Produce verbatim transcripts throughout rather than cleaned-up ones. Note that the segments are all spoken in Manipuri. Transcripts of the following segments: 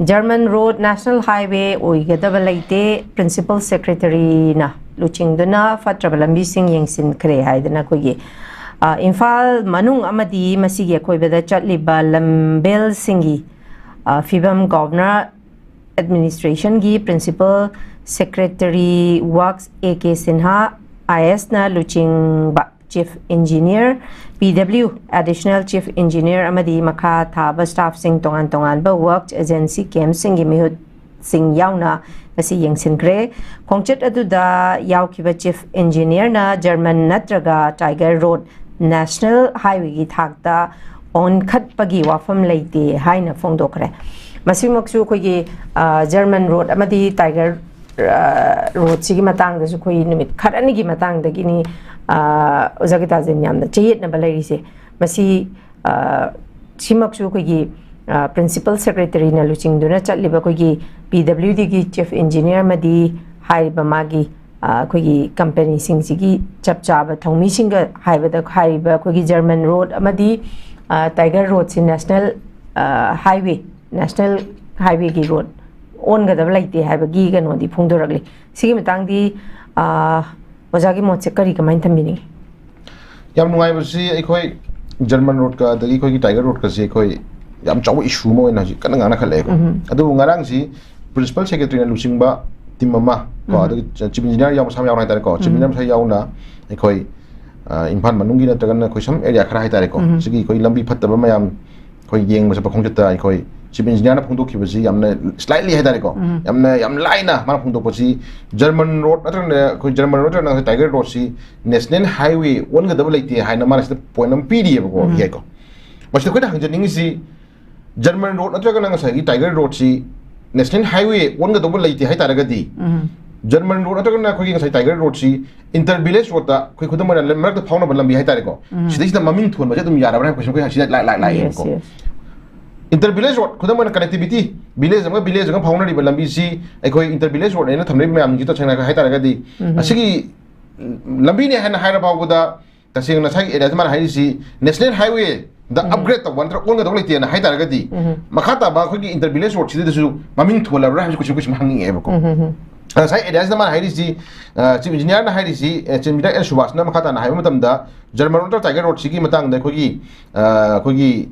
ꯖꯔꯃꯟ ꯔꯣꯗ ꯅꯦꯁꯅꯦꯜ ꯍꯥꯏꯋꯦ ꯑꯣꯏꯒꯗꯕ ꯂꯩꯇꯦ, ꯄ꯭ꯔꯤꯟꯁꯤꯄꯜ ꯁꯦꯀ꯭ꯔꯦꯇꯔꯤꯅ ꯂꯨꯆꯤꯡꯗꯨꯅ ꯐꯠꯇ꯭ꯔꯕ ꯂꯝꯕꯤꯁꯤꯡ ꯌꯦꯡꯁꯤꯟꯈ꯭ꯔꯦ ꯍꯥꯏꯗꯅ ꯑꯩꯈꯣꯏꯒꯤ, ꯑ, ꯏꯝꯐꯥꯜ ꯃꯅꯨꯡ ꯑꯃꯗꯤ ꯃꯁꯤꯒꯤ ꯑꯀꯣꯏꯕꯗ ꯆꯠꯂꯤꯕ ꯂꯝꯕꯦꯜꯁꯤꯡꯒꯤ, ꯑ, ꯐꯤꯕꯝ governor ꯑꯦꯗꯃꯤꯅꯤꯁꯇ꯭ꯔꯦꯁꯟꯒꯤ principle secretary ꯋꯥꯔꯛꯁ A K Sinha ꯑꯥꯏ ꯑꯦꯁꯅ ꯂꯨꯆꯤꯡꯕ ꯆꯤꯐ ꯏꯟꯖꯤꯅꯤꯌꯔ, ꯄꯤ ꯗꯕ꯭ꯂꯤꯎ ꯑꯦꯗꯤꯁꯅꯦꯜ ꯆꯤꯐ ꯏꯟꯖꯤꯅꯤꯌꯔ ꯑꯃꯗꯤ ꯃꯈꯥ ꯊꯥꯕ ꯁ꯭ꯇꯥꯐꯁꯤꯡ ꯇꯣꯉꯥꯟ ꯇꯣꯉꯥꯟꯕ ꯋꯥꯔꯛꯁ ꯑꯦꯖꯦꯟꯁꯤ ꯀꯦꯝꯁꯤꯡꯒꯤ ꯃꯤꯍꯨꯠꯁꯤꯡ ꯌꯥꯎꯅ ꯉꯁꯤ ꯌꯦꯡꯁꯤꯟꯈ꯭ꯔꯦ꯫ ꯈꯣꯡꯆꯠ ꯑꯗꯨꯗ ꯌꯥꯎꯈꯤꯕ ꯆꯤꯐ ꯏꯟꯖꯤꯅꯤꯌꯔꯅ ꯖꯔꯃꯟ ꯅꯠꯇ꯭ꯔꯒ ꯇꯥꯏꯒꯔ ꯔꯣꯗ ꯅꯦꯁꯅꯦꯜ ꯍꯥꯏꯋꯦꯒꯤ ꯊꯥꯛꯇ ꯑꯣꯟꯈꯠꯄꯒꯤ ꯋꯥꯐꯝ ꯂꯩꯇꯦ ꯍꯥꯏꯅ ꯐꯣꯡꯗꯣꯛꯈ꯭ꯔꯦ꯫ ꯃꯁꯤꯃꯛꯁꯨ ꯑꯩꯈꯣꯏꯒꯤ, ꯑ, ꯖꯔꯃꯟ ꯔꯣꯗ ꯑꯃꯗꯤ ꯇꯥꯏꯒꯔ, ꯑ, ꯔꯣꯗꯁꯤꯒꯤ ꯃꯇꯥꯡꯗꯁꯨ ꯑꯩꯈꯣꯏ ꯅꯨꯃꯤꯠ ꯈꯔꯅꯤꯒꯤ ꯃꯇꯥꯡꯗꯒꯤꯅꯤ, ꯑ, ꯑꯣꯖꯥ ꯒꯤꯇꯥꯖꯤꯟ ꯌꯥꯝꯅ ꯆꯌꯦꯠꯅꯕ ꯂꯩꯔꯤꯁꯦ꯫ ꯃꯁꯤ, ꯑ, ꯁꯤꯃꯛꯁꯨ ꯑꯩꯈꯣꯏꯒꯤ, ꯑ, ꯄ꯭ꯔꯤꯟꯁꯤꯄꯜ ꯁꯦꯀ꯭ꯔꯦꯇꯔꯤꯅ ꯂꯨꯆꯤꯡꯗꯨꯅ ꯆꯠꯂꯤꯕ ꯑꯩꯈꯣꯏꯒꯤ ꯄꯤ ꯗꯕ꯭ꯂꯤꯎ ꯗꯤꯒꯤ ꯆꯤꯐ ꯏꯟꯖꯤꯅꯤꯌꯔ ꯑꯃꯗꯤ ꯍꯥꯏꯔꯤꯕ ꯃꯥꯒꯤ, ꯑ, ꯑꯩꯈꯣꯏꯒꯤ ꯀꯝꯄꯦꯅꯤꯁꯤꯡꯁꯤꯒꯤ ꯆꯞ ꯆꯥꯕ ꯊꯧꯃꯤꯁꯤꯡꯒ ꯍꯥꯏꯕꯗ ꯍꯥꯏꯔꯤꯕ ꯑꯩꯈꯣꯏꯒꯤ ꯖꯔꯃꯟ ꯔꯣꯗ ꯑꯃꯗꯤ, ꯑ, ꯇꯥꯏꯒꯔ ꯔꯣꯗꯁꯤ ꯅꯦꯁꯅꯦꯜ, ꯑ, ꯍꯥꯏꯋꯦ, ꯅꯦꯁꯅꯦꯜ ꯍꯥꯏꯋꯦꯒꯤ ꯔꯣꯗ ꯑꯣꯟꯒꯗꯕ ꯂꯩꯇꯦ ꯍꯥꯏꯕꯒꯤ ꯀꯩꯅꯣꯗꯤ ꯐꯣꯡꯗꯣꯔꯛꯂꯤ꯫ ꯁꯤꯒꯤ ꯃꯇꯥꯡꯗꯤ, ꯑ, ꯑꯣꯖꯥꯒꯤ ꯃꯣꯠꯁꯦ ꯀꯔꯤ, ꯀꯃꯥꯏꯅ ꯊꯝꯕꯤꯅꯤꯡꯉꯤ? ꯌꯥꯝ ꯅꯨꯡꯉꯥꯏꯕꯁꯤ, ꯑꯩꯈꯣꯏ ꯖꯔꯃꯟ ꯔꯣꯗꯀ ꯑꯗꯒꯤ ꯑꯩꯈꯣꯏꯒꯤ ꯇꯥꯏꯒꯔ ꯔꯣꯗꯀꯁꯤ ꯑꯩꯈꯣꯏ ꯌꯥꯝ ꯆꯥꯎꯕ ꯏꯁꯨ ꯑꯃ ꯑꯣꯏꯅ ꯍꯧꯖꯤꯛ ꯀꯟꯅ ꯉꯥꯡꯅꯈꯠꯂꯛꯑꯦꯀꯣ꯫ ꯎꯝ꯫ ꯑꯗꯨꯕꯨ ꯉꯔꯥꯡꯁꯤ ꯄ꯭ꯔꯤꯟꯁꯤꯄꯜ ꯁꯦꯀ꯭ꯔꯦꯇꯔꯤꯅ ꯂꯨꯆꯤꯡꯕ ꯇꯤꯝ ꯑꯃ ꯀꯣ, ꯎꯝ꯫ ꯑꯗꯒꯤ ꯆꯤꯐ ꯏꯟꯖꯤꯅꯤꯌꯥꯔ ꯌꯥꯎ, ꯃꯁꯥ ꯌꯥꯎꯅ ꯍꯥꯏꯇꯥꯔꯦꯀꯣ, ꯆꯤꯐ ꯎꯝ꯫ ꯏꯟꯖꯤꯅꯤꯌꯥꯔ ꯃꯁꯥ ꯌꯥꯎꯅ ꯑꯩꯈꯣꯏ, ꯑ, ꯏꯝꯐꯥꯜ ꯃꯅꯨꯡꯒꯤ ꯅꯠꯇ꯭ꯔꯒꯅ ꯑꯩꯈꯣꯏ ꯁꯝ ꯑꯦꯔꯤꯌꯥ ꯈꯔ ꯍꯥꯏꯇꯥꯔꯦꯀꯣ, ꯎꯝ꯫ ꯁꯤꯒꯤ ꯑꯩꯈꯣꯏ ꯂꯝꯕꯤ ꯐꯠꯇꯕ ꯃꯌꯥꯝ ꯑꯩꯈꯣꯏ ꯌꯦꯡꯕ ꯆꯠꯄ ꯈꯣꯡꯆꯠꯇ ꯑꯩꯈꯣꯏ ꯆꯤꯐ ꯏꯟꯖꯤꯅꯤꯌꯥꯔꯅ ꯐꯣꯡꯗꯣꯛꯈꯤꯕꯁꯤ ꯌꯥꯝꯅ ꯁ꯭ꯂꯥꯏꯠꯂꯤ ꯍꯥꯏꯇꯥꯔꯦꯀꯣ, ꯎꯝ꯫ ꯌꯥꯝꯅ, ꯌꯥꯝ ꯂꯥꯏꯅ ꯃꯥꯅ ꯐꯣꯡꯗꯣꯛꯄꯁꯤ ꯖꯔꯃꯟ ꯔꯣꯗ ꯅꯠꯇ꯭ꯔꯒꯅ ꯑꯩꯈꯣꯏ ꯖꯔꯃꯟ ꯔꯣꯗ ꯅꯠꯇ꯭ꯔꯒꯅ ꯇꯥꯏꯒꯔ ꯔꯣꯗꯁꯤ ꯅꯦꯁꯅꯦꯜ ꯍꯥꯏꯋꯦ ꯑꯣꯟꯒꯗꯕ ꯂꯩꯇꯦ ꯍꯥꯏꯅ ꯃꯥꯅ ꯁꯤꯗ ꯄꯣꯏꯟ ꯑꯃ ꯄꯤꯔꯤꯑꯕꯀꯣ, ꯎꯝ꯫ ꯌꯥꯏꯀꯣ꯫ ꯃꯁꯤꯗ ꯑꯩꯈꯣꯏꯅ ꯍꯪꯖꯅꯤꯡꯉꯤꯁꯤ, ꯖꯔꯃꯟ ꯔꯣꯗ ꯅꯠꯇ꯭ꯔꯒꯅ ꯉꯁꯥꯏꯒꯤ ꯇꯥꯏꯒꯔ ꯔꯣꯗꯁꯤ ꯅꯦꯁꯅꯦꯜ ꯍꯥꯏꯋꯦ ꯑꯣꯟꯒꯗꯧꯕ ꯂꯩꯇꯦ ꯍꯥꯏꯇꯥꯔꯒꯗꯤ, ꯎꯝ꯫ ꯖꯔꯃꯟ ꯔꯣꯗ ꯅꯠꯇ꯭ꯔꯒꯅ ꯑꯩꯈꯣꯏꯒꯤ ꯉꯁꯥꯏ ꯇꯥꯏꯒꯔ ꯔꯣꯗꯁꯤ ꯏꯟꯇꯔ ꯚꯤꯂꯦꯖ ꯔꯣꯗꯇ, ꯑꯩꯈꯣꯏ ꯈꯨꯗꯝ ꯑꯣꯏꯅ ꯂꯝ ꯃꯔꯛꯇ ꯐꯥꯎꯅꯕ ꯂꯝꯕꯤ ꯍꯥꯏꯇꯥꯔꯦꯀꯣ, ꯎꯝ꯫ ꯁꯤꯗꯩꯁꯤꯗ ꯃꯃꯤꯡ ꯊꯣꯟꯕꯁꯦ ꯑꯗꯨꯝ ꯌꯥꯔꯕ꯭ꯔꯥ ꯍꯥꯏꯕ ꯀꯣꯏꯁꯟ ꯑꯩꯈꯣꯏ ꯁꯤꯗ ꯂꯥꯛ-, ꯂꯥꯛ-, Yes, ꯂꯥꯛꯑꯦꯕꯀꯣ꯫ yes. ꯏꯟꯇꯔ ꯚꯤꯂꯦꯖ ꯔꯣꯗ, ꯈꯨꯗꯝ ꯑꯣꯏꯅ ꯀꯅꯦꯛꯇꯤꯚꯤꯇꯤ, ꯚꯤꯂꯦꯖ ꯑꯃꯒ ꯚꯤꯂꯦꯖ ꯑꯃꯒ ꯐꯥꯎꯅꯔꯤꯕ ꯂꯝꯕꯤꯁꯤ ꯑꯩꯈꯣꯏ ꯏꯟꯇꯔ ꯚꯤꯂꯦꯖ ꯔꯣꯗ ꯍꯥꯏꯅ ꯊꯝꯅꯔꯤꯕ ꯃꯌꯥꯝꯁꯤꯗ ꯁꯦꯡꯅ ꯍꯥꯏꯇꯥꯔꯒꯗꯤ, ꯎꯝ꯫ ꯑꯁꯤꯒꯤ ꯂꯝꯕꯤꯅꯦ ꯍꯥꯏꯅ ꯍꯥꯏꯔ ꯐꯥꯎꯕꯗ ꯇꯁꯦꯡꯅ ꯉꯁꯥꯏꯒꯤ ꯑꯦꯔꯤꯌꯥꯁꯤ ꯃꯥꯅ ꯍꯥꯏꯔꯤꯁꯤ ꯅꯦꯁꯅꯦꯜ ꯍꯥꯏꯋꯦ ꯗ ꯑꯞꯒ꯭ꯔꯦꯗ ꯇꯧꯕ ꯅꯠꯇ꯭ꯔꯒ ꯑꯣꯟꯒꯗꯧꯕ ꯂꯩꯇꯦꯅ ꯍꯥꯏ ꯇꯥꯔꯒꯗꯤ, ꯃꯈꯥ ꯇꯥꯕ ꯑꯩꯈꯣꯏꯒꯤ ꯏꯟꯇꯔ ꯚꯤꯂꯦꯖ ꯔꯣꯗꯁꯤꯗꯁꯨ ꯃꯃꯤꯡ ꯊꯣꯜꯂꯕ꯭ꯔꯥ ꯍꯥꯏꯕꯁꯤ ꯀꯣꯏꯁꯟ ꯀꯣꯏꯁꯟ ꯍꯪꯅꯤꯡꯉꯛꯑꯦꯕꯀꯣ꯫ ꯉꯁꯥꯏ ꯑꯦꯔꯤꯌꯥꯁꯤꯗ ꯃꯥꯅ ꯍꯥꯏꯔꯤꯁꯤ, ꯆꯤꯐ ꯏꯟꯖꯤꯅꯤꯌꯥꯔꯅ ꯍꯥꯏꯔꯤꯁꯤ, ꯆꯤꯐ ꯏꯟꯖꯤꯅꯤꯌꯥꯔ ꯑꯦꯟ ꯁꯨꯕꯥꯁꯅ ꯃꯈꯥ ꯇꯥꯅ ꯍꯥꯏꯕ ꯃꯇꯝꯗ, ꯖꯔꯃꯟ ꯔꯣꯗ ꯅꯠꯇ꯭ꯔꯒ ꯇꯥꯏꯒꯔ ꯔꯣꯗꯁꯤꯒꯤ ꯃꯇꯥꯡꯗ ꯑꯩꯈꯣꯏꯒꯤ, ꯑ, ꯑꯩꯈꯣꯏꯒꯤ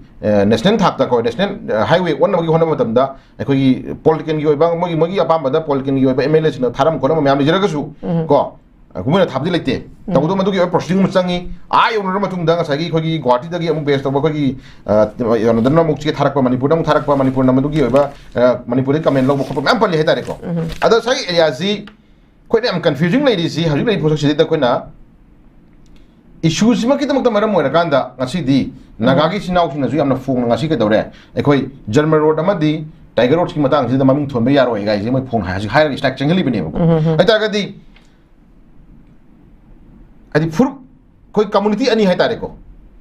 ꯅꯦꯁꯅꯦꯜ ꯊꯥꯛꯇ ꯀꯣ, ꯅꯦꯁꯅꯦꯜ ꯍꯥꯏꯋꯦ ꯑꯣꯟꯅꯕꯒꯤ ꯍꯣꯠꯅꯕ ꯃꯇꯝꯗ ꯑꯩꯈꯣꯏꯒꯤ ꯄꯣꯂꯤꯇꯤꯀꯦꯜꯒꯤ ꯑꯣꯏꯕ, ꯃꯣꯏꯒꯤ, ꯃꯣꯏꯒꯤ ꯑꯄꯥꯝꯕꯗ ꯄꯣꯂꯤꯇꯤꯀꯦꯜꯒꯤ ꯑꯣꯏꯕ ꯑꯦꯝ ꯑꯦꯜ ꯑꯦꯁꯤꯡꯅ ꯊꯥꯔꯝ ꯈꯣꯠꯂꯝꯕ ꯃꯌꯥꯝ ꯂꯩꯖꯔꯒꯁꯨ, ꯀꯣ, ꯃꯣꯏꯅ ꯊꯥꯕꯗꯤ ꯂꯩꯇꯦ꯫ ꯇꯧꯕꯗ ꯃꯗꯨꯒꯤ ꯑꯣꯏꯕ ꯄ꯭ꯔꯣꯁꯤꯗꯤꯡ ꯑꯃ ꯆꯪꯉꯤ꯫ ꯑꯥ ꯌꯧꯅꯔ ꯃꯇꯨꯡꯗ ꯉꯁꯥꯏꯒꯤ ꯑꯩꯈꯣꯏꯒꯤ ꯒꯨꯋꯥꯍꯥꯇꯤꯗꯒꯤ ꯑꯃꯨꯛ ꯕꯦꯁ ꯇꯧꯕ ꯑꯩꯈꯣꯏꯒꯤ, ꯑ, ꯀꯩꯅꯣꯗꯅ ꯑꯃꯨꯛ ꯆꯦ ꯊꯥꯔꯛꯄ, ꯃꯅꯤꯄꯨꯔꯗ ꯑꯃꯨꯛ ꯊꯥꯔꯛꯄ, ꯃꯅꯤꯄꯨꯔꯅ ꯃꯗꯨꯒꯤ ꯑꯣꯏꯕ, ꯑ, ꯃꯅꯤꯄꯨꯔꯗꯒꯤ ꯀꯃꯦꯟ ꯂꯧꯕ ꯈꯣꯠꯄ ꯃꯌꯥꯝ ꯄꯜꯂꯤ ꯍꯥꯏꯇꯥꯔꯦꯀꯣ꯫ ꯑꯗꯣ ꯉꯁꯥꯏꯒꯤ ꯑꯦꯔꯤꯌꯥꯁꯤ ꯑꯩꯈꯣꯏꯅ ꯌꯥꯝ ꯀꯟꯐ꯭ꯌꯨꯖꯤꯡ ꯂꯩꯔꯤꯁꯤ ꯍꯧꯖꯤꯛ ꯂꯩꯔꯤꯕ ꯄꯣꯠꯁꯛꯁꯤꯗꯩꯗ ꯑꯩꯈꯣꯏꯅ ꯏꯁꯨꯁꯤꯃꯛꯀꯤꯗꯃꯛꯇ ꯃꯔꯝ ꯑꯣꯏꯔꯀꯥꯟꯗ ꯉꯁꯤꯗꯤ ꯅꯥꯒꯥꯒꯤ ꯏꯆꯤꯟ ꯏꯅꯥꯎꯁꯤꯡꯅꯁꯨ ꯌꯥꯝꯅ ꯐꯣꯡꯅ ꯉꯁꯤ ꯀꯩꯗꯧꯔꯦ, ꯑꯩꯈꯣꯏ ꯖꯔꯃꯟ ꯔꯣꯗ ꯑꯃꯗꯤ ꯇꯥꯏꯒꯔ ꯔꯣꯗꯁꯀꯤ ꯃꯇꯥꯡꯁꯤꯗ ꯃꯃꯤꯡ ꯊꯣꯟꯕ ꯌꯥꯔꯣꯏ ꯀꯥꯏꯁꯦ ꯃꯣꯏ ꯐꯣꯡ ꯍꯥꯏ-, ꯍꯧꯖꯤꯛ ꯍꯥꯏꯔꯒ ꯏꯁꯇ꯭ꯔꯥꯏꯛ ꯆꯪꯍꯜꯂꯤꯕꯅꯦꯕꯀꯣ꯫ ꯍꯥꯏꯇꯥꯔꯒꯗꯤ ꯍꯥꯏꯗꯤ ꯐꯨꯔꯨꯞ ꯑꯩꯈꯣꯏ ꯀꯝꯃꯨꯅꯤꯇꯤ ꯑꯅꯤ ꯍꯥꯏꯇꯥꯔꯦꯀꯣ,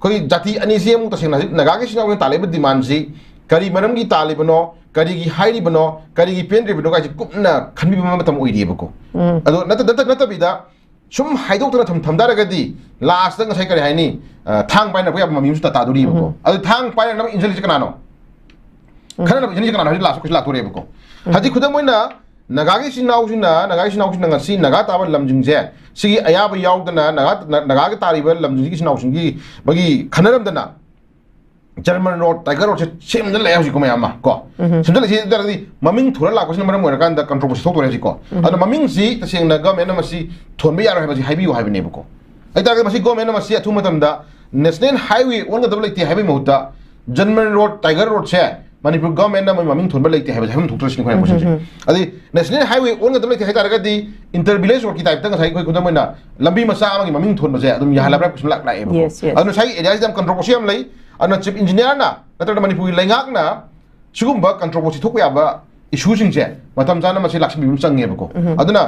ꯑꯩꯈꯣꯏ ꯖꯥꯇꯤ ꯑꯅꯤꯁꯤ ꯑꯃꯨꯛ ꯇꯁꯦꯡꯅ ꯍꯧꯖꯤꯛ ꯅꯥꯒꯥꯒꯤ ꯏꯆꯤꯟ ꯏꯅꯥꯎꯁꯤꯡꯅ ꯇꯥꯜꯂꯤꯕ ꯗꯤꯃꯥꯟꯁꯤ ꯀꯔꯤ ꯃꯔꯝꯒꯤ ꯇꯥꯜꯂꯤꯕꯅꯣ, ꯀꯔꯤꯒꯤ ꯍꯥꯏꯔꯤꯕꯅꯣ, ꯀꯔꯤꯒꯤ ꯄꯦꯟꯗ꯭ꯔꯤꯕꯅꯣ ꯀꯥꯏꯁꯤ ꯀꯨꯞꯅ ꯈꯟꯕꯤꯕ ꯃꯇꯝ ꯑꯣꯏꯔꯤꯑꯕꯀꯣ꯫ ꯑꯗꯣ ꯅꯠꯇ-, ꯅꯠꯇ-, ꯅꯠꯇꯕꯤꯗ ꯁꯨꯝ ꯍꯥꯏꯗꯣꯛꯇꯅ ꯊꯝ-, ꯊꯝ ꯇꯥꯔꯒꯗꯤ ꯂꯥꯁꯇ ꯉꯁꯥꯏ ꯀꯔꯤ ꯍꯥꯏꯅꯤ, ꯑ, ꯊꯥꯡ ꯄꯥꯏꯅꯔꯛꯄ ꯌꯥꯕ ꯃꯃꯤ ꯑꯃꯁꯨ ꯇꯥ-, ꯇꯥꯗꯣꯔꯤꯕꯀꯣ꯫ ꯑꯗꯨ ꯊꯥꯡ ꯄꯥꯏꯅꯅꯕ ꯏꯟꯖꯜꯂꯤꯁꯦ ꯀꯅꯥꯅꯣ? ꯈꯟꯅꯅꯕ ꯏꯟꯖꯜꯂꯤꯁꯦ ꯀꯅꯥꯅꯣ? ꯍꯧꯖꯤꯛ ꯂꯥꯁ ꯀꯣꯏꯁꯟ ꯂꯥꯛꯇꯣꯔꯦꯕꯀꯣ꯫ ꯍꯧꯖꯤꯛ ꯈꯨꯗꯝ ꯑꯣꯏꯅ ꯅꯥꯒꯥꯒꯤ ꯏꯆꯤꯟ ꯏꯅꯥꯎꯁꯤꯡꯅ, ꯅꯥꯒꯥꯒꯤ ꯏꯆꯤꯟ ꯏꯅꯥꯎꯁꯤꯡꯅ ꯉꯁꯤ ꯅꯥꯒꯥ ꯇꯥꯕ ꯂꯝꯁꯤꯡꯁꯦ, ꯁꯤꯒꯤ ꯑꯌꯥꯕ ꯌꯥꯎꯗꯅ ꯅꯥꯒꯥ, ꯅꯥ-, ꯅꯥꯒꯥꯒ ꯇꯥꯔꯤꯕ ꯂꯝꯁꯤꯡꯒꯤ ꯏꯆꯤꯟ ꯏꯅꯥꯎꯁꯤꯡꯒꯤ ꯃꯥꯒꯤ ꯈꯟꯅꯔꯝꯗꯅ ꯖꯔꯃꯟ ꯔꯣꯗ, ꯇꯥꯏꯒꯔ ꯔꯣꯗꯁꯦ ꯁꯦꯝꯖꯤꯜꯂꯛꯑꯦ ꯍꯧꯖꯤꯛꯀꯣ ꯃꯌꯥꯝ ꯑꯃ ꯀꯣ꯫ ꯁꯦꯝꯖꯤꯜꯂꯛꯏꯁꯦ ꯑꯗꯨ ꯇꯥꯔꯒꯗꯤ ꯃꯃꯤꯡ ꯊꯣꯜꯂ ꯂꯥꯛꯄꯁꯤꯅ ꯃꯔꯝ ꯑꯣꯏꯔꯀꯥꯟꯗ ꯀꯟꯇ꯭ꯔꯣꯚꯔꯁꯤ ꯊꯣꯛꯇꯣꯔꯦ ꯍꯧꯖꯤꯛꯀꯣ꯫ ꯑꯗꯣ ꯃꯃꯤꯡꯁꯤ ꯇꯁꯦꯡꯅ ꯒꯃꯦꯟꯅ ꯃꯁꯤ ꯊꯣꯟꯕ ꯌꯥꯔꯣꯏ ꯍꯥꯏꯕꯁꯤ ꯍꯥꯏꯕꯤꯌꯨ ꯍꯥꯏꯕꯅꯦꯕꯀꯣ꯫ ꯑꯗꯨ ꯇꯥꯔꯒꯗꯤ ꯃꯁꯤ ꯒꯃꯦꯟꯅ ꯃꯁꯤ ꯑꯊꯨꯕ ꯃꯇꯝꯗ ꯅꯦꯁꯅꯦꯜ ꯍꯥꯏꯋꯦ ꯑꯣꯟꯒꯗꯕ ꯂꯩꯇꯦ ꯍꯥꯏꯕꯒꯤ ꯃꯍꯨꯠꯇ ꯖꯔꯃꯟ ꯔꯣꯗ, ꯇꯥꯏꯒꯔ ꯔꯣꯗꯁꯦ ꯃꯅꯤꯄꯨꯔ ꯒꯃꯦꯟꯅ ꯃꯣꯏ ꯃꯃꯤꯡ ꯊꯣꯟꯕ ꯂꯩꯇꯦ ꯍꯥꯏꯕꯁꯦ ꯍꯥꯏꯐꯝ ꯊꯣꯛꯇ꯭ꯔꯁꯤꯅꯤ ꯑꯩꯈꯣꯏꯅ ꯀꯣꯏꯁꯟꯁꯦ꯫ ꯑꯗꯩ ꯅꯦꯁꯅꯦꯜ ꯍꯥꯏꯋꯦ ꯑꯣꯟꯒꯗꯕ ꯂꯩꯇꯦ ꯍꯥꯏ ꯇꯥꯔꯒꯗꯤ ꯏꯟꯇꯔ ꯚꯤꯂꯦꯖ ꯔꯣꯗꯀꯤ ꯇꯥꯏꯞꯇ ꯉꯁꯥꯏ ꯑꯩꯈꯣꯏ ꯈꯨꯗꯝ ꯑꯣꯏꯅ ꯂꯝꯕꯤ ꯃꯆꯥ ꯑꯃꯒꯤ ꯃꯃꯤꯡ ꯊꯣꯟꯕꯁꯦ ꯑꯗꯨꯝ ꯌꯥꯍꯜꯂꯕ꯭ꯔꯥ ꯀꯣꯏꯁꯟ ꯂꯥꯛ-, ꯂꯥꯛꯑꯦꯕꯀꯣ꯫ Yes, yes. ꯑꯗꯨꯅ ꯉꯁꯥꯏꯒꯤ ꯑꯦꯔꯤꯌꯥꯁꯤꯗ ꯌꯥꯝ ꯀꯟꯇ꯭ꯔꯣꯚꯔꯁꯤ ꯌꯥꯝ ꯂꯩ꯫ ꯑꯗꯨꯅ ꯆꯤꯐ ꯏꯟꯖꯤꯅꯤꯌꯥꯔꯅ ꯅꯠꯇ꯭ꯔꯒ ꯃꯅꯤꯄꯨꯔꯒꯤ ꯂꯩꯉꯥꯛꯅ ꯁꯤꯒꯨꯝꯕ ꯀꯟꯇ꯭ꯔꯣꯚꯔꯁꯤ ꯊꯣꯛꯄ ꯌꯥꯕ ꯏꯁꯨꯁꯤꯡꯁꯦ ꯃꯇꯝ ꯆꯥꯅ ꯃꯁꯤ ꯂꯥꯛꯁꯤꯟꯕꯤꯕ ꯑꯃ ꯆꯪꯉꯦꯕꯀꯣ꯫ ꯑꯗꯨꯅ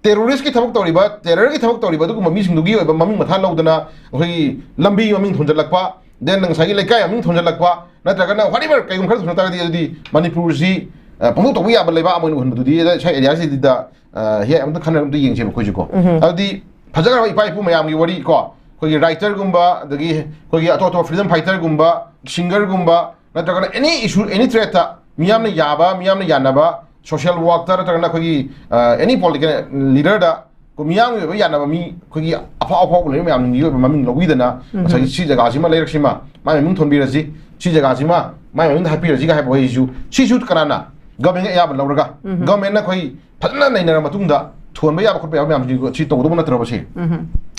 ꯇꯦꯔꯣꯔꯤꯁꯀꯤ ꯊꯕꯛ ꯇꯧꯔꯤꯕ, ꯇꯦꯔꯔꯒꯤ ꯊꯕꯛ ꯇꯧꯔꯤꯕ ꯑꯗꯨꯒꯨꯝꯕ ꯃꯤꯁꯤꯡꯗꯨꯒꯤ ꯑꯣꯏꯕ ꯃꯃꯤꯡ ꯃꯊꯥ ꯂꯧꯗꯅ ꯑꯩꯈꯣꯏꯒꯤ ꯂꯝꯕꯤ ꯃꯃꯤꯡ ꯊꯣꯟꯖꯜꯂꯛꯄ, then ꯉꯁꯥꯏꯒꯤ ꯂꯩꯀꯥꯏ ꯃꯃꯤꯡ ꯊꯣꯟꯖꯜꯂꯛꯄ, ꯅꯠꯇ꯭ꯔꯒꯅ whatever ꯀꯩꯒꯨꯝꯕ ꯈꯔ ꯊꯣꯟꯖ ꯇꯥꯔꯒꯗꯤ ꯑꯗꯨꯗꯤ ꯃꯅꯤꯄꯨꯔꯁꯤ, ꯑ, ꯄꯪꯇꯧ ꯇꯧꯕ ꯌꯥꯕ ꯂꯩꯕꯥꯛ ꯑꯃ ꯑꯣꯏꯅ ꯎꯍꯟꯕꯗꯨꯗꯤ ꯉꯁꯥꯏ ꯑꯦꯔꯤꯌꯥꯁꯤꯗ, ꯑ, ꯍꯦꯛ ꯑꯝꯇ ꯈꯟꯅꯔꯒ ꯑꯝꯇ ꯌꯦꯡꯁꯦꯕ ꯑꯩꯈꯣꯏꯁꯨꯀꯣ꯫ ꯑꯗꯨꯗꯤ ꯐꯖꯈ꯭ꯔꯕ ꯏꯄꯥ ꯏꯄꯨ ꯃꯌꯥꯝꯒꯤ ꯋꯥꯔꯤ ꯀꯣ, ꯑꯩꯈꯣꯏꯒꯤ ꯔꯥꯏꯇꯔꯒꯨꯝꯕ, ꯑꯗꯒꯤ ꯑꯩꯈꯣꯏꯒꯤ ꯑꯇꯣꯞ ꯑꯇꯣꯞꯄ ꯐ꯭ꯔꯤꯗꯝ ꯐꯥꯏꯇꯔꯒꯨꯝꯕ, ꯁꯤꯡꯒꯔꯒꯨꯝꯕ, ꯅꯠꯇ꯭ꯔꯒꯅ ꯑꯦꯅꯤ ꯏꯁꯨ, ꯑꯦꯅꯤ ꯊ꯭ꯔꯦꯠꯇ ꯃꯤꯌꯥꯝꯅ ꯌꯥꯕ, ꯃꯤꯌꯥꯝꯅ ꯌꯥꯅꯕ, ꯁꯣꯁꯤꯌꯦꯜ ꯋꯥꯔꯛꯇ ꯅꯠꯇ꯭ꯔꯒꯅ ꯑꯩꯈꯣꯏꯒꯤ ꯑꯦꯅꯤ ꯄꯣꯂꯤꯇꯤꯀꯦꯜ ꯂꯤꯗꯔꯗ ꯃꯤꯌꯥꯝꯒꯤ ꯑꯣꯏꯕ ꯌꯥꯅꯕ ꯃꯤ, ꯑꯩꯈꯣꯏꯒꯤ ꯑꯐꯥꯎ ꯑꯐꯥꯎꯕ ꯂꯩꯕ ꯃꯌꯥꯝꯒꯤ ꯑꯣꯏꯕ ꯃꯃꯤꯡ ꯂꯧꯕꯤꯗꯅ, ꯉꯁꯥꯏꯒꯤ ꯁꯤ ꯖꯒꯥꯁꯤꯃ, ꯂꯩꯔꯛꯁꯤꯃ ꯃꯥꯏ ꯃꯃꯤꯡ ꯊꯣꯟꯕꯤꯔꯁꯤ, ꯁꯤ ꯖꯒꯥꯁꯤꯃ ꯃꯥꯏ ꯃꯃꯤꯡꯗ ꯍꯥꯞꯄꯤꯔꯁꯤꯒ ꯍꯥꯏꯕ ꯋꯥꯍꯩꯁꯤꯁꯨ, ꯁꯤꯁꯨ ꯀꯅꯥꯅ? ꯒꯚꯔꯟꯃꯦꯟꯒꯤ ꯑꯌꯥꯕ ꯂꯧꯔꯒ, ꯒꯚꯔꯟꯃꯦꯟꯅ ꯑꯩꯈꯣꯏ ꯐꯖꯅ ꯅꯩꯅꯔ ꯃꯇꯨꯡꯗ ꯊꯣꯟꯕ ꯌꯥꯕ ꯈꯣꯠꯄ ꯌꯥꯕ ꯃꯌꯥꯝꯁꯤ ꯁꯤ ꯇꯧꯒꯗꯧꯕ ꯅꯠꯇ꯭ꯔꯕ ꯁꯤ?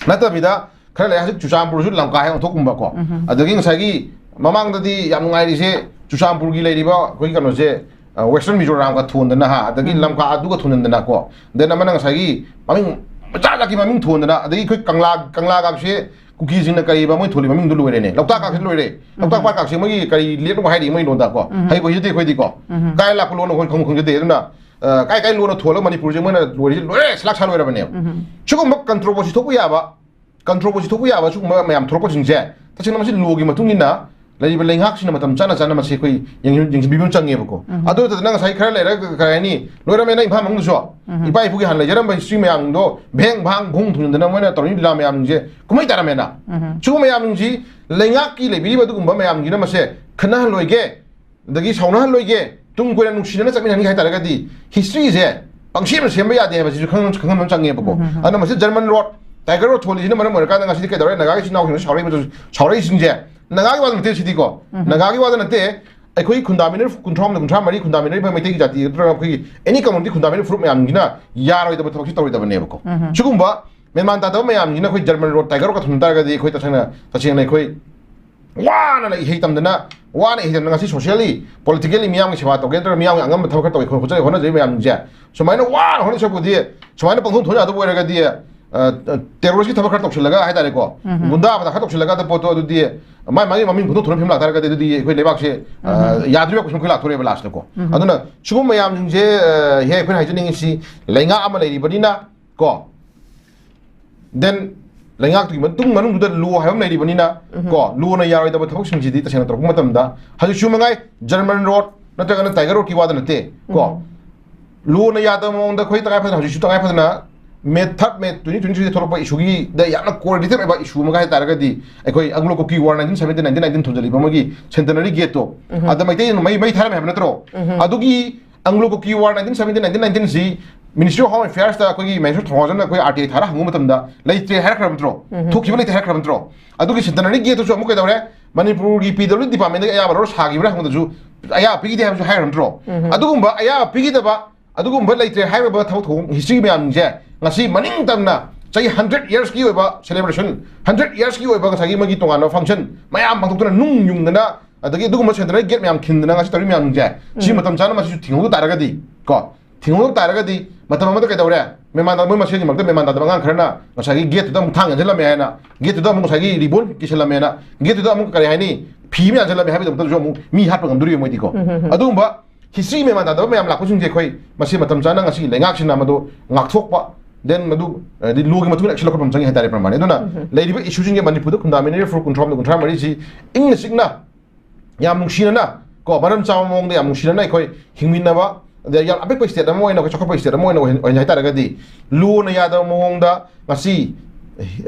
ꯅꯠꯇꯕꯤꯗ ꯈꯔ ꯂꯩ, ꯍꯧꯖꯤꯛ ꯆꯨꯔꯆꯥꯟꯄꯨꯔꯁꯨ ꯂꯝꯀꯥ ꯍꯦꯛ ꯑꯣꯟꯊꯣꯛꯀꯨꯝꯕꯀꯣ꯫ ꯑꯗꯒꯤ ꯉꯁꯥꯏꯒꯤ ꯃꯃꯥꯡꯗꯗꯤ ꯌꯥꯝ ꯅꯨꯡꯉꯥꯏꯔꯤꯁꯦ, ꯆꯨꯔꯆꯥꯟꯄꯨꯔꯒꯤ ꯂꯩꯔꯤꯕ ꯑꯩꯈꯣꯏꯒꯤ ꯀꯩꯅꯣꯁꯦ, ꯑ, ꯋꯦꯁꯇꯔꯟ ꯃꯤꯖꯣꯔꯥꯝꯒ ꯊꯣꯟꯗꯅ ꯍꯥ, ꯑꯗꯒꯤ ꯂꯝꯀꯥ ꯑꯗꯨꯒ ꯊꯣꯟꯗꯅꯀꯣ꯫ ꯗꯦꯟ ꯑꯃꯅ ꯉꯁꯥꯏꯒꯤ ꯃꯃꯤꯡ ꯃꯆꯥ ꯖꯥꯠꯀꯤ ꯃꯃꯤꯡ ꯊꯣꯟꯗꯅ, ꯑꯗꯒꯤ ꯑꯩꯈꯣꯏ ꯀꯪꯂꯥ, ꯀꯪꯂꯥꯒꯁꯦ ꯀꯨꯀꯤꯁꯤꯡꯅ ꯀꯔꯤꯕ ꯃꯣꯏ ꯊꯣꯜꯂꯤ ꯃꯃꯤꯡꯗꯨ ꯂꯣꯏꯔꯦꯅꯦ꯫ ꯂꯣꯛꯇꯥꯛ ꯀꯥꯛꯁꯤ ꯂꯣꯏꯔꯦ꯫ ꯂꯣꯛꯇꯥꯛ ꯄꯥꯠ ꯀꯥꯛꯁꯤ ꯃꯣꯏꯒꯤ ꯀꯔꯤ ꯂꯦꯛꯅꯣ ꯍꯥꯏꯔꯤ ꯃꯣꯏ ꯂꯣꯟꯗ ꯀꯣ꯫ ꯍꯩꯕ ꯍꯩꯖꯗꯦ ꯑꯩꯈꯣꯏꯗꯤ ꯀꯣ꯫ ꯀꯥꯏ ꯂꯥꯛꯄ ꯂꯣꯟꯅꯣ ꯑꯩꯈꯣꯏ ꯈꯪꯕ ꯈꯪꯖꯗꯦ꯫ ꯑꯗꯨꯅ, ꯑ, ꯀꯥꯏ ꯀꯥꯏ ꯂꯣꯟꯅ ꯊꯣꯜꯂꯒ ꯃꯅꯤꯄꯨꯔꯁꯦ ꯃꯣꯏꯅ ꯂꯣꯏꯔꯤꯁꯦ ꯂꯣꯏꯔꯦ, ꯁꯂꯥꯛ ꯁꯥ ꯂꯣꯏꯔꯕꯅꯦꯕ꯫ ꯁꯤꯒꯨꯝꯕ ꯀꯟꯇ꯭ꯔꯣꯕꯔꯁꯤ ꯊꯣꯛꯄ ꯌꯥꯕ, ꯀꯟꯇ꯭ꯔꯣꯕꯔꯁꯤ ꯊꯣꯛꯄ ꯌꯥꯕ ꯁꯤꯒꯨꯝꯕ ꯃꯌꯥꯝ ꯊꯣꯛꯂꯛꯄꯁꯤꯡꯁꯦ ꯇꯁꯦꯡꯅ ꯃꯁꯤ ꯂꯣꯒꯤ ꯃꯇꯨꯡ ꯏꯟꯅ ꯂꯩꯔꯤꯕ ꯂꯩꯉꯥꯛꯁꯤꯅ ꯃꯇꯝ ꯆꯥꯅ ꯆꯥꯅ ꯃꯁꯤ ꯑꯩꯈꯣꯏ ꯌꯦꯡꯁꯤꯟ-, ꯌꯦꯡꯁꯤꯟꯕꯤꯕ ꯑꯃ ꯆꯪꯉꯦꯕꯀꯣ꯫ ꯑꯗꯨ ꯅꯠꯇꯗꯅ ꯉꯁꯥꯏ ꯈꯔ ꯂꯩꯔꯒ ꯀꯔꯤ ꯍꯥꯏꯅꯤ, ꯂꯣꯏꯔꯝꯃꯦꯅ ꯏꯝꯐꯥꯜ ꯃꯅꯨꯡꯗꯁꯨ ꯏꯄꯥ ꯏꯄꯨꯒꯤ ꯍꯥꯟꯅ ꯂꯩꯖꯔꯝꯕ ꯍꯤꯁꯇ꯭ꯔꯤ ꯃꯌꯥꯝꯗꯣ ꯚꯦꯡ ꯚꯥꯡ ꯚꯨꯡ ꯊꯨꯡꯗꯅ ꯃꯣꯏꯅ ꯇꯧꯔꯤ ꯂꯤꯂꯥ ꯃꯌꯥꯝꯁꯦ ꯀꯨꯝꯍꯩ ꯇꯥꯔꯝꯃꯦꯅ꯫ ꯁꯤꯒꯨꯝꯕ ꯃꯌꯥꯝꯁꯤ ꯂꯩꯉꯥꯛꯀꯤ ꯂꯩꯕꯤꯔꯤꯕ ꯑꯗꯨꯒꯨꯝꯕ ꯃꯌꯥꯝꯁꯤꯅ ꯃꯁꯦ ꯈꯟꯅꯍꯜꯂꯣꯏꯒꯦ, ꯑꯗꯒꯤ ꯁꯥꯎꯅꯍꯜꯂꯣꯏꯒꯦ, ꯇꯨꯡ ꯀꯣꯏꯅ ꯅꯨꯡꯁꯤꯅꯅ ꯆꯠꯃꯤꯟꯅꯍꯟꯒꯦ ꯍꯥꯏ ꯇꯥꯔꯒꯗꯤ ꯍꯤꯁꯇ꯭ꯔꯤꯁꯦ ꯄꯪꯁꯦꯝꯅ ꯁꯦꯝꯕ ꯌꯥꯗꯦ ꯍꯥꯏꯕꯁꯤꯁꯨ ꯈꯪ-, ꯈꯪꯍꯟꯕ ꯑꯃ ꯆꯪꯉꯦꯕꯀꯣ꯫ ꯑꯗꯨꯅ ꯃꯁꯤ ꯖꯔꯃꯟ ꯔꯣꯗ, ꯇꯥꯏꯒꯔ ꯔꯣꯗ ꯊꯣꯜꯂꯤꯁꯤꯅ ꯃꯔꯝ ꯑꯣꯏꯔꯀꯥꯟꯗ ꯉꯁꯤꯗꯤ ꯀꯩꯗꯧꯔꯦ? ꯅꯥꯒꯥꯒꯤ ꯏꯆꯤꯟ ꯏꯅꯥꯎꯁꯤꯡꯅ ꯁꯥꯎꯔꯛꯏꯕꯁꯨ-, ꯁꯥꯎꯔꯛꯏꯁꯤꯡꯁꯦ ꯅꯥꯒꯥꯒꯤ ꯋꯥꯗ ꯅꯠꯇꯦ ꯁꯤꯗꯤꯀꯣ꯫ ꯅꯥꯒꯥꯒꯤ ꯋꯥꯗ ꯅꯠꯇꯦ, ꯑꯩꯈꯣꯏ ꯈꯨꯟꯗꯥꯃꯤꯟꯅꯔꯤꯕ ꯀꯨꯟꯊ꯭ꯔꯥ ꯍꯨꯝꯗꯣꯏ, ꯀꯨꯟꯊ꯭ꯔꯥ ꯃꯔꯤ ꯈꯨꯟꯗꯥꯃꯤꯟꯅꯔꯤꯕ ꯃꯩꯇꯩꯒꯤ ꯖꯥꯇꯤ ꯅꯠꯇ꯭ꯔꯒ ꯑꯩꯈꯣꯏꯒꯤ ꯑꯦꯅꯤ ꯀꯝꯃꯨꯅꯤꯇꯤ ꯈꯨꯟꯗꯥꯃꯤꯟꯅꯔꯤꯕ ꯐꯨꯔꯨꯞ ꯃꯌꯥꯝꯁꯤꯅ ꯌꯥꯔꯣꯏꯗꯕ ꯊꯕꯛꯁꯤ ꯇꯧꯔꯣꯏꯗꯕꯅꯦꯕꯀꯣ꯫ ꯁꯤꯒꯨꯝꯕ ꯃꯦꯟꯃꯥꯟ ꯇꯥꯗꯕ ꯃꯌꯥꯝꯁꯤꯅ ꯑꯩꯈꯣꯏ ꯖꯔꯃꯟ ꯔꯣꯗ, ꯇꯥꯏꯒꯔ ꯔꯣꯗꯀ ꯊꯨꯡ ꯇꯥꯔꯒꯗꯤ ꯑꯩꯈꯣꯏ ꯇꯁꯦꯡꯅ, ꯇꯁꯦꯡꯅ ꯑꯩꯈꯣꯏ ꯋꯥꯅ ꯏꯍꯩ ꯇꯝꯗꯅ, ꯋꯥꯅ ꯏꯍꯩ ꯇꯝꯗꯅ ꯉꯁꯤ ꯁꯣꯁꯤꯌꯦꯜꯂꯤ, ꯄꯣꯂꯤꯇꯤꯀꯦꯜꯂꯤ ꯃꯤꯌꯥꯝꯒꯤ ꯁꯦꯕꯥ ꯇꯧꯒꯦ ꯅꯠꯇ꯭ꯔꯒ ꯃꯤꯌꯥꯝꯒꯤ ꯑꯉꯝꯕ ꯊꯕꯛ ꯈꯔ ꯇꯧꯒꯦ ꯈꯣꯠꯆ-, ꯍꯣꯠꯅꯖꯔꯤꯕ ꯃꯌꯥꯝꯁꯤꯡꯁꯦ ꯁꯨꯃꯥꯏꯅ ꯋꯥꯅ ꯍꯣꯠꯅ ꯁꯔꯨꯛꯄꯨꯗꯤ ꯁꯨꯃꯥꯏꯅ ꯄꯪꯊꯣꯛ ꯊꯣꯛ ꯌꯥꯗꯕ ꯑꯣꯏꯔꯒꯗꯤ, ꯑ, ꯇꯦꯔꯣꯔꯤꯁꯀꯤ ꯊꯕꯛ ꯈꯔ ꯇꯧꯁꯤꯜꯂꯒ ꯍꯥꯏꯇꯥꯔꯦꯀꯣ, ꯒꯨꯟꯗꯥ ꯃꯊꯥ ꯈꯔ ꯇꯧꯁꯤꯜꯂꯒ ꯑꯗ ꯄꯣꯠꯇꯣ ꯑꯗꯨꯗꯤ ꯃꯥꯏ ꯃꯥꯒꯤ ꯃꯃꯤꯡ ꯄꯨꯊꯣꯛ ꯊꯣꯛꯅ ꯐꯤꯕꯝ ꯂꯥꯛꯇꯥꯔꯒꯗꯤ ꯑꯗꯨꯗꯤ ꯑꯩꯈꯣꯏ ꯂꯩꯕꯥꯛꯁꯦ, ꯑ, ꯌꯥꯗ꯭ꯔꯤꯕ ꯀꯣꯏꯁꯟ ꯑꯩꯈꯣꯏ ꯂꯥꯛꯊꯣꯔꯛꯑꯦꯕ ꯂꯥꯁꯇꯀꯣ꯫ ꯑꯗꯨꯅ ꯁꯤꯒꯨꯝꯕ ꯃꯌꯥꯝꯁꯤꯡꯁꯦ, ꯑ, ꯍꯦ ꯑꯩꯈꯣꯏꯅ ꯍꯥꯏꯖꯅꯤꯡꯉꯤꯁꯤ ꯂꯩꯉꯥꯛ ꯑꯃ ꯂꯩꯔꯤꯕꯅꯤꯅ ꯀꯣ, ꯗꯦꯟ ꯂꯩꯉꯥꯛꯇꯨꯒꯤ ꯃꯇꯨꯡ ꯃꯅꯨꯡꯗꯨꯗ ꯂꯣ ꯍꯥꯏꯕ ꯑꯃ ꯂꯩꯔꯤꯕꯅꯤꯅ ꯀꯣ, ꯂꯣꯅ ꯌꯥꯔꯣꯏꯗꯕ ꯊꯕꯛꯁꯤꯡꯁꯤꯗꯤ ꯇꯁꯦꯡꯅ ꯇꯧꯔꯛꯄ ꯃꯇꯝꯗ ꯍꯧꯖꯤꯛꯁꯨ ꯃꯉꯥꯏ ꯖꯔꯃꯟ ꯔꯣꯗ ꯅꯠꯇ꯭ꯔꯒꯅ ꯇꯥꯏꯒꯔ ꯔꯣꯗꯀꯤ ꯋꯥꯗ ꯅꯠꯇꯦ ꯀꯣ, ꯂꯣꯅ ꯌꯥꯗꯕ ꯃꯑꯣꯡꯗ ꯑꯩꯈꯣꯏ ꯇꯉꯥꯏ ꯐꯗꯅ, ꯍꯧꯖꯤꯛꯁꯨ ꯇꯉꯥꯏ ꯐꯗꯅ May third, May twenty twenty-three ꯊꯣꯛꯂꯛꯄ issue ꯒꯤꯗ ꯌꯥꯝꯅ core related ꯑꯣꯏꯕ issue ꯑꯃꯒ ꯍꯥꯏꯇꯥꯔꯒꯗꯤ, ꯑꯩꯈꯣꯏ Anglo Kuki War nineteen seventy-nineteen nineteen ꯊꯣꯟꯖꯜꯂꯤꯕ ꯑꯃꯒꯤ centenary gate ꯇꯣ, ꯑꯗ ꯃꯩꯇꯩ ꯃꯩ ꯃꯩ ꯊꯥꯔꯝꯃꯦ ꯍꯥꯏꯕ ꯅꯠꯇ꯭ꯔꯣ? ꯑꯗꯨꯒꯤ Anglo Kuki War nineteen seventy nineteen nineteen ꯁꯤ Ministry of Home Affairs ꯇ ꯑꯩꯈꯣꯏꯒꯤ ꯃꯍꯦꯁꯣꯔ ꯊꯧꯅꯥꯖꯝꯅ ꯑꯩꯈꯣꯏ R T I ꯊꯥꯔ ꯍꯪꯕ ꯃꯇꯝꯗ ꯂꯩꯇ꯭ꯔꯦ ꯍꯥꯏꯔꯛꯈ꯭ꯔꯕ ꯅꯠꯇ꯭ꯔꯣ? ꯊꯣꯛꯈꯤꯕ ꯂꯩꯇ꯭ꯔꯦ ꯍꯥꯏꯔꯛꯈ꯭ꯔꯕ ꯅꯠꯇ꯭ꯔꯣ? ꯑꯗꯨꯒꯤ centenary gate ꯇꯨꯁꯨ ꯑꯃꯨꯛ ꯀꯩꯗꯧꯔꯦ? ꯃꯅꯤꯄꯨꯔꯒꯤ P W D department ꯇꯒꯤ ꯑꯌꯥꯕ ꯂꯧꯔ ꯁꯥꯈꯤꯕ꯭ꯔꯥ ꯍꯪꯕꯗꯁꯨ ꯑꯌꯥꯕ ꯄꯤꯈꯤꯗꯦ ꯍꯥꯏꯕꯁꯨ ꯍꯥꯏꯔꯕ ꯅꯠꯇ꯭ꯔꯣ? ꯑꯗꯨꯒꯨꯝꯕ ꯑꯌꯥꯕ ꯄꯤꯈꯤꯗꯕ, ꯑꯗꯨꯒꯨꯝꯕ ꯂꯩꯇ꯭ꯔꯦ ꯍꯥꯏꯔꯤꯕ ꯊꯕꯛ ꯊꯧꯑꯣꯡ history ꯃꯌꯥꯝꯁꯦ ꯉꯁꯤ ꯃꯅꯤꯡ ꯇꯝꯅ ꯆꯍꯤ hundred years ꯀꯤ ꯑꯣꯏꯕ celebration, hundred years ꯀꯤ ꯑꯣꯏꯕ ꯉꯁꯥꯏꯒꯤ ꯃꯣꯏꯒꯤ ꯇꯣꯉꯥꯟꯕ function ꯃꯌꯥꯝ ꯄꯥꯡꯊꯣꯛꯇꯨꯅ, ꯅꯨꯡ ꯌꯨꯡꯗꯅ, ꯑꯗꯒꯤ ꯑꯗꯨꯒꯨꯝꯕ centenary gate ꯃꯌꯥꯝ ꯈꯤꯟꯗꯅ ꯉꯁꯤ ꯇꯧꯔꯤ ꯃꯌꯥꯝꯁꯦ, ꯁꯤ ꯃꯇꯝ ꯆꯥꯅ ꯃꯁꯤꯁꯨ ꯊꯤꯡꯍꯧꯗ ꯇꯥꯔꯒꯗꯤ, ꯀꯣ, ꯊꯤꯡꯍꯧꯗ ꯇꯥꯔꯒꯗꯤ ꯃꯇꯝ ꯑꯃꯗ ꯀꯩꯗꯧꯔꯦ? ꯃꯦꯃꯥꯟ ꯇꯥ-, ꯃꯣꯏ ꯃꯁꯦꯟꯒꯤ ꯃꯔꯛꯇ ꯃꯦꯃꯥꯟ ꯇꯥꯗꯕ ꯑꯉꯥꯡ ꯈꯔꯅ ꯉꯁꯥꯏꯒꯤ gate ꯇꯨꯗ ꯑꯃꯨꯛ ꯊꯥꯡ ꯌꯥꯟꯁꯤꯜꯂꯝꯃꯦ ꯍꯥꯏꯅ, gate ꯇꯨꯗ ꯑꯃꯨꯛ ꯉꯁꯥꯏꯒꯤ ribbon ꯀꯤꯁꯤꯜꯂꯝꯃꯦꯅ, gate ꯇꯨꯗ ꯑꯃꯨꯛ ꯀꯔꯤ ꯍꯥꯏꯅꯤ, ꯐꯤ ꯑꯃ ꯌꯥꯟꯁꯤꯜꯂꯝꯃꯦ ꯍꯥꯏꯕꯒꯤꯗꯃꯛꯇꯁꯨ ꯑꯃꯨꯛ ꯃꯤ ꯍꯥꯠꯄ ꯉꯝꯗꯣꯔꯤꯕ ꯃꯣꯏꯗꯤꯀꯣ꯫ ꯑꯗꯨꯒꯨꯝꯕ history ꯃꯦꯃꯥꯟ ꯇꯥꯗꯕ ꯃꯌꯥꯝ ꯂꯥꯛꯄꯁꯤꯡꯁꯦ ꯑꯩꯈꯣꯏ ꯃꯁꯤ ꯃꯇꯝ ꯆꯥꯅ ꯉꯁꯤ ꯂꯩꯉꯥꯛꯁꯤꯅ ꯃꯗꯨ ꯉꯥꯛꯊꯣꯛꯄ, then ꯃꯗꯨ, ꯍꯥꯏꯗꯤ, law ꯒꯤ ꯃꯇꯨꯡ ꯏꯟꯅ action ꯂꯧꯈꯠꯄ ꯑꯃ ꯆꯪꯉꯤ ꯍꯥꯏꯇꯥꯔꯦ, ꯄ꯭ꯔꯃꯥꯟꯅꯤ꯫ ꯑꯗꯨꯅ ꯂꯩꯔꯤꯕ issue ꯁꯤꯡꯁꯦ ꯃꯅꯤꯄꯨꯔꯗ ꯈꯨꯟꯗꯥꯃꯤꯟꯅꯔꯤꯕ ꯐꯨꯔꯨꯞ ꯀꯨꯟꯊ꯭ꯔꯥ ꯍꯨꯝꯗꯣꯏ, ꯀꯨꯟꯊ꯭ꯔꯥ ꯃꯔꯤꯁꯤ ꯏꯪꯅ ꯆꯤꯛꯅ, ꯌꯥꯝ ꯅꯨꯡꯁꯤꯅꯅ, ꯀꯣ, ꯃꯔꯝ ꯆꯥꯕ ꯃꯑꯣꯡꯗ ꯌꯥꯝ ꯅꯨꯡꯁꯤꯅꯅ ꯑꯩꯈꯣꯏ ꯍꯤꯡꯃꯤꯟꯅꯕ, ꯑꯗ ꯌꯥꯝ ꯑꯄꯤꯛꯄ state ꯑꯃ ꯑꯣꯏꯅ, ꯑꯩꯈꯣꯏ ꯆꯥꯎꯈꯠꯄ state ꯑꯃ ꯑꯣꯏꯅ ꯑꯣꯏꯍꯟ-, ꯑꯣꯏꯍꯟꯁꯦ ꯍꯥꯏꯇꯥꯔꯒꯗꯤ, law ꯅ ꯌꯥꯗꯕ ꯃꯑꯣꯡꯗ ꯉꯁꯤ,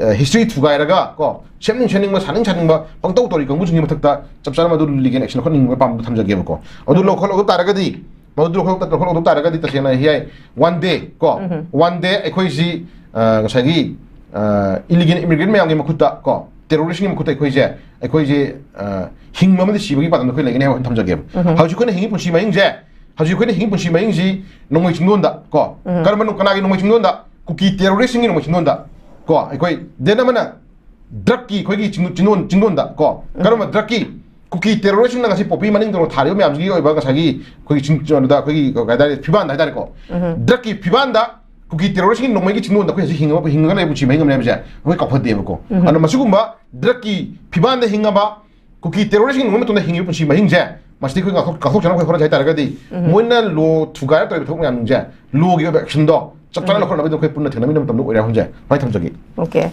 ꯑ, history ꯊꯨꯒꯥꯏꯔꯒ, ꯀꯣ, ꯁꯦꯝꯅꯤꯡ ꯁꯦꯝꯅꯤꯡꯕ, ꯁꯥꯅꯤꯡ ꯁꯥꯅꯤꯡꯕ ꯄꯪꯇꯧ ꯇꯧꯔꯤ ꯀꯥꯡꯕꯨꯁꯤꯡꯒꯤ ꯃꯊꯛꯇ ꯆꯞ ꯆꯥꯅ ꯃꯗꯨ legal action ꯂꯧꯈꯠꯅꯤꯡꯕ ꯑꯄꯥꯝꯕꯗꯨ ꯊꯝꯖꯒꯦꯕꯀꯣ꯫ ꯑꯗꯨ ꯂꯧꯈꯠꯂꯧꯗ ꯇꯥꯔꯒꯗꯤ, ꯃꯗꯨ ꯂꯧꯈꯠꯂꯧꯗ, ꯂꯧꯈꯠꯂꯧꯗ ꯇꯥꯔꯒꯗꯤ ꯇꯁꯦꯡꯅ ꯍꯤꯌꯥꯏ, one day, ꯀꯣ, one day ꯑꯩꯈꯣꯏꯁꯤ, ꯑ, ꯉꯁꯥꯏꯒꯤ, ꯑ, illegal immigrant ꯃꯌꯥꯝꯒꯤ ꯃꯈꯨꯠꯇ, ꯀꯣ, terrorist ꯀꯤ ꯃꯈꯨꯠꯇ ꯑꯩꯈꯣꯏꯁꯦ, ꯑꯩꯈꯣꯏꯁꯦ, ꯑ, ꯍꯤꯡꯕ ꯑꯃꯗꯤ ꯁꯤꯕꯒꯤ ꯄꯥꯟꯗꯝꯗ ꯑꯩꯈꯣꯏ ꯂꯩꯒꯅꯤ ꯍꯥꯏꯕ ꯋꯥꯐꯝ ꯊꯝꯖꯒꯦꯕ꯫ ꯍꯧꯖꯤꯛ ꯑꯩꯈꯣꯏꯅ ꯍꯤꯡꯉꯤ ꯄꯨꯟꯁꯤ ꯃꯍꯤꯡꯁꯦ, ꯍꯧꯖꯤꯛ ꯑꯩꯈꯣꯏꯅ ꯍꯤꯡꯉꯤ ꯄꯨꯟꯁꯤ ꯃꯍꯤꯡꯁꯤ ꯅꯣꯡꯃꯩ ꯆꯤꯡꯗꯣꯟꯗ, ꯀꯣ, ꯀꯔꯝꯕ, ꯀꯅꯥꯒꯤ ꯅꯣꯡꯃꯩ ꯆꯤꯡꯗꯣꯟꯗ? ꯀꯨꯀꯤ terrorist ꯁꯤꯡꯒꯤ ꯅꯣꯡꯃꯩ ꯆꯤꯡꯗꯣꯟꯗ, ꯀꯣ, ꯑꯩꯈꯣꯏ, then ꯑꯃꯅ drug ꯀꯤ ꯑꯩꯈꯣꯏꯒꯤ ꯆꯤꯡ-, ꯆꯤꯡꯗꯣꯟ, ꯆꯤꯡꯗꯣꯟꯗ, ꯀꯣ, ꯀꯔꯝꯕ drug ꯀꯤ? ꯀꯨꯀꯤ terrorist ꯁꯤꯡꯅ ꯉꯁꯤ ꯄꯣꯄꯤ ꯃꯅꯤꯡ ꯇꯧꯔ ꯊꯥꯔꯤꯕ ꯃꯌꯥꯝꯁꯤꯒꯤ ꯑꯣꯏꯕ ꯉꯁꯥꯏꯒꯤ ꯑꯩꯈꯣꯏꯒꯤ ꯆꯤꯡ-, ꯀꯩꯅꯣꯗ ꯑꯩꯈꯣꯏꯒꯤ ꯀꯩ ꯍꯥꯏꯇꯥꯔꯦ, ꯐꯤꯕꯥꯟꯗ ꯍꯥꯏꯇꯥꯔꯦꯀꯣ꯫ Drug ꯀꯤ ꯐꯤꯕꯥꯟꯗ ꯀꯨꯀꯤ terrorist ꯁꯤꯡꯒꯤ ꯅꯣꯡꯃꯩꯒꯤ ꯆꯤꯡꯗꯣꯟꯗ ꯑꯩꯈꯣꯏ ꯍꯧꯖꯤꯛ ꯍꯤꯡꯉꯒ, ꯍꯤꯡꯉꯒ ꯂꯩꯕ ꯄꯨꯟꯁꯤ ꯃꯍꯤꯡ ꯑꯃꯅꯦ ꯍꯥꯏꯕꯁꯦ ꯑꯩꯈꯣꯏ ꯀꯥꯎꯐꯗꯦꯕꯀꯣ꯫ ꯑꯗꯨꯅ ꯃꯁꯤꯒꯨꯝꯕ drug ꯀꯤ ꯐꯤꯕꯥꯟꯗ ꯍꯤꯡꯉꯕ, ꯀꯨꯀꯤ terrorist ꯁꯤꯡ ꯅꯣꯡꯃꯩ ꯃꯇꯨꯡꯗ ꯍꯤꯡꯉꯤꯕ ꯄꯨꯟꯁꯤ ꯃꯍꯤꯡꯁꯦ, ꯃꯁꯤꯗꯤ ꯑꯩꯈꯣꯏ ꯉꯥꯛꯊꯣꯛ-, ꯉꯥꯛꯊꯣꯛꯆꯅꯕ ꯑꯩꯈꯣꯏ ꯍꯣꯠꯅꯖꯦ ꯍꯥꯏꯇꯥꯔꯒꯗꯤ, ꯃꯣꯏꯅ law ꯊꯨꯒꯥꯏꯔ ꯇꯧꯔꯤꯕ ꯊꯕꯛ ꯃꯌꯥꯝꯁꯤꯡꯁꯦ, law ꯒꯤ ꯑꯣꯏꯕ action ꯗꯣ ꯆꯞ ꯆꯥꯅ ꯂꯧꯈꯠꯅꯕꯒꯤꯗꯃꯛ ꯑꯩꯈꯣꯏ ꯄꯨꯟꯅ ꯊꯦꯡꯅꯃꯤꯟꯅꯕ ꯃꯇꯝꯗ ꯑꯣꯏꯔꯦ ꯍꯥꯏꯕꯁꯦ ꯃꯥꯏ ꯊꯝꯖꯒꯦ꯫ Okay꯫